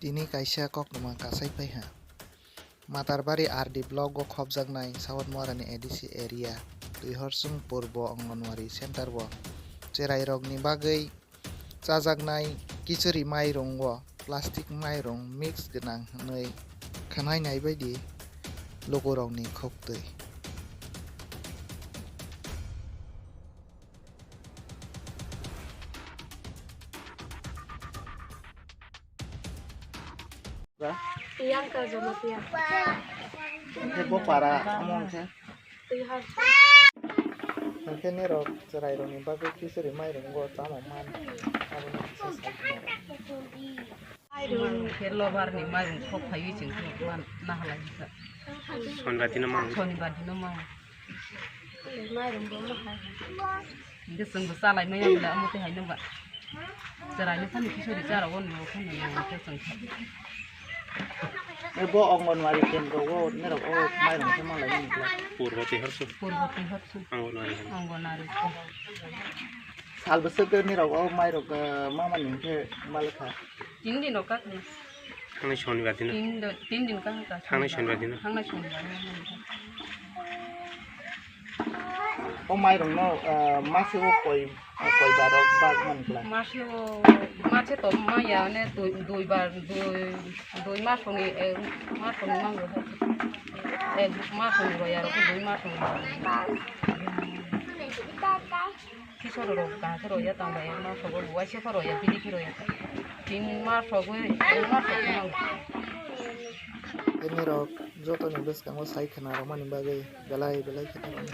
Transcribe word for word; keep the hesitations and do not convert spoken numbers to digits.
Tini kaisa koktwma kasai phai ha. Matarbari R D block o khopjaknai South Moharani A D C area, Twihorsung Purbo Anganwadi center o cherairokni bagwi chajaknai kichori mairung o plastic mairung mix gwnang hwnwi khwnai nai baidi lukurokni khuktwi. Priyanka Jamatia. Hwnkhe bo para omo hwnkhe? Twihorsung. Hwnkhe nirok chwrairokni bagwi kichori mairung bo chamung man, aboni kisa sai khna rw. Mairung. Khe lobar ni mairung khok phaiwi chwng khe man nahalai kha. Sonbati no mang. Sonbati no mang. Mairung bo ma hai. Hingke chwng bo chalai maya bole amo twi hai no ba. Chwrai no phano kichori chara o no phano nang khe chwng kha. E bo Anganwadi kendro o nirok o mairung khe ma lai ni kla. Purbo Twihorsung. Purbo Twihorsung. Anganwadi. Anganwadi. Sal bwswk nirok o mairok, eh, ma mani hingke ma le kha. Tin din rok kha. Thangnai sonibar dino. Tin do-, tin din kha kha. Thangnai sonibar dino. Thangnai sonibar dino. O mairung no, ah, mase o koi, koi bar rok bag man kla? Mase o, mase to maya ne dui, dui bar, dui, dui masoni, eh, masoni mango hai. Eh, masoni roya rok dui masoni. Kisoro rok kaham khe roya tong bai, ma sogo buai se khe roya, bini khe roya. Tin ma sogo, tin ma sogo nang. Bini rok joto ni bwskango sai khna rwmani bagwi belai belai khe tongmani.